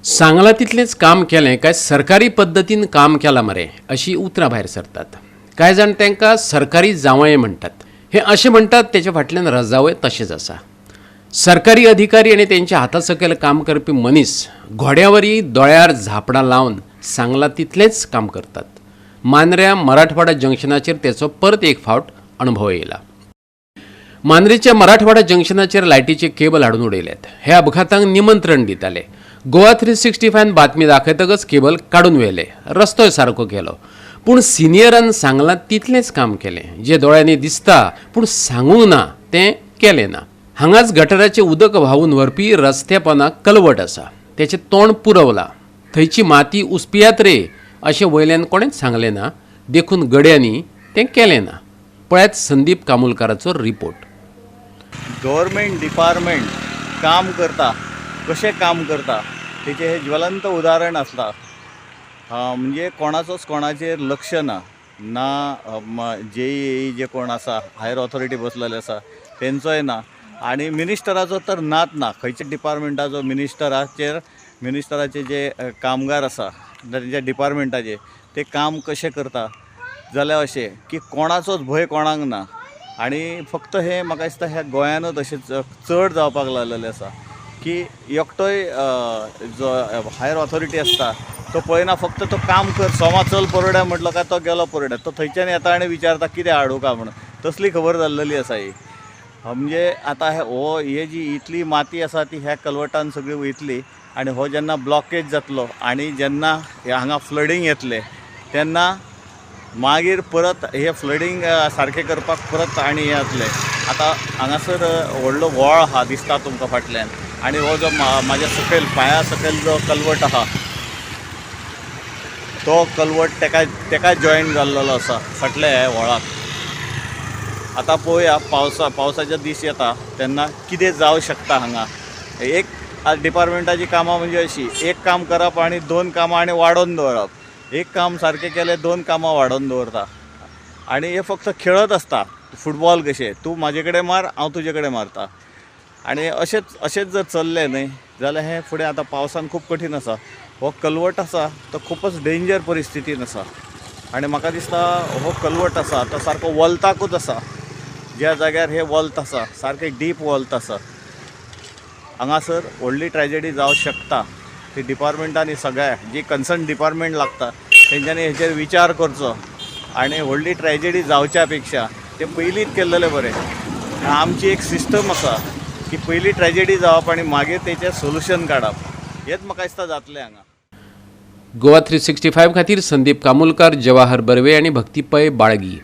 सांगलां तितलेंच काम केलें काय सरकारी पद्दतीन काम केलां मरे अशीं उतरां भायर सरतात. कांय जाण तांकां सरकारी जावंय म्हणटात. हें अशें म्हणटात तेच्या फाटल्यान रजावय तशेंच आसा. सरकारी अधिकारी आनी तेंच्या हाता सकयल काम करपी मनीस घोड्यावरी दोळ्यार झापडां लावन सांगलां तितलेंच काम करतात. मांद्र्या मराठवाडा जंक्शनाचेर तेचो परत एक फावट अणभव येयला. मांद्रेच्या मराठवाडा जंक्शनाचेर लायटीचे केबल हाडून उडयल्यात. हे अपघातांक निमंत्रण दिताले. गोवा 365 बातमी दाखयतकच केबल काडून व्हेले, रस्तोय सारको केलो. पूण सिनियरान सांगलां तितलेंच काम केलें. जें दोळ्यांनी दिसता पूण सांगूंक ना तें केलें ना. हांगाच गटराचें उदक व्हांवून व्हरपी रस्त्या पोंदाक कलवट आसा, तेचें तोंड पुरवलां. थंयची माती उसपियात रे अशें वयल्यान कोणेंच सांगलें ना, देखून गड्यांनी तें केलें ना. पळयात संदीप कामुलकाराचो रिपोर्ट. गव्हर्मेंट डिपार्टमेंट काम करता, कशें काम करता तेचें हें ज्वलंत उदाहरण आसता. म्हणजे कोणाचोच कोणाचेर लक्ष ना. ना जे ई जे कोण आसा हायर ऑथॉरिटी बसलेले आसा तेंचोय ना आनी मिनिस्टराचो तर नाच ना. खंयच्या डिपार्टमेंटाचो मिनिस्टराचेर मिनिस्टराचे जे कामगार आसा तेंच्या डिपार्टमेंटाचे ते काम कशें करता जाल्यार अशें की कोणाचोच भंय कोणाक ना. आनी फक्त हें म्हाका दिसता ह्या गोंयानूच अशें चड जावपाक लागलेलें आसा की एकटोय जो हायर ऑथॉरिटी आसता तो पळयना, फक्त तो काम कर, सोमा चल परोड्या म्हटलो काय तो गेलो परोड्या, तो थंयच्यान येता आनी विचारता कितें हाडूं काय म्हणून, तसली खबर जाल्लेली आसा ही. म्हणजे आतां हो हे जी इतली माती आसा ती ह्या कलवटान सगळी वयतली आनी हो जेन्ना ब्लॉकेज जातलो आनी जेन्ना हांगा फ्लडींग येतलें तेन्ना मागीर परत हे फ्लडींग सारकें करपाक परत आनी हें जातलें. आतां हांगासर व्हडलो व्हळ आहा दिसता तुमकां फाटल्यान आनी हो जो म्हाज्या सकयल पांया सकयल जो कलवट आहा तो कलवट तेका तेका जॉयन जाल्लेलो आसा फाटल्या ह्या व्हळाक. आतां पळोवया पावसाचे दीस येता तेन्ना कितें जावं शकता हांगा. एक डिपार्टमेंटाची कामां म्हणजे अशी, एक काम करप आनी दोन कामां आनी वाडोवन दवरप. एक काम सारकें केलें दोन कामां वाडोवन दवरता आनी हे फक्त खेळत आसता फुटबॉल कशें, तूं म्हाजे कडेन मार हांव तुजे कडेन मारता. आनी अशेंच अशेंच जर चल्लें न्हय जाल्यार हें फुडें आतां पावसान खूब कठीण आसा. हो कलवट आसा तो खुबच डेंजर परिस्थितीन आसा आनी म्हाका दिसता हो कलवट आसा तो सारको वल्ताकूच आसा. ज्या जाग्यार हे वल्त आसा सारकें डीप वल्त आसा, हांगासर व्हडली ट्रेजेडी जावं शकता. ती डिपार्टमेंटांनी सगळ्या जी कन्सर्न डिपार्टमेंट लागता तेंच्यांनी हेचेर विचार करचो आनी व्हडली ट्रेजेडी जावच्या पेक्षा ते पयलींच केल्लेलें बरें. आमची एक सिस्टम आसा की पयलीं ट्रेजेडी जावप आनी मागीर तेचें सोल्युशन काडप, हेंच म्हाका दिसता जातलें हांगा. गोवा 365 खातीर संदीप कामुलकार, जवाहर बर्वे आनी भक्ती पै बाळगी.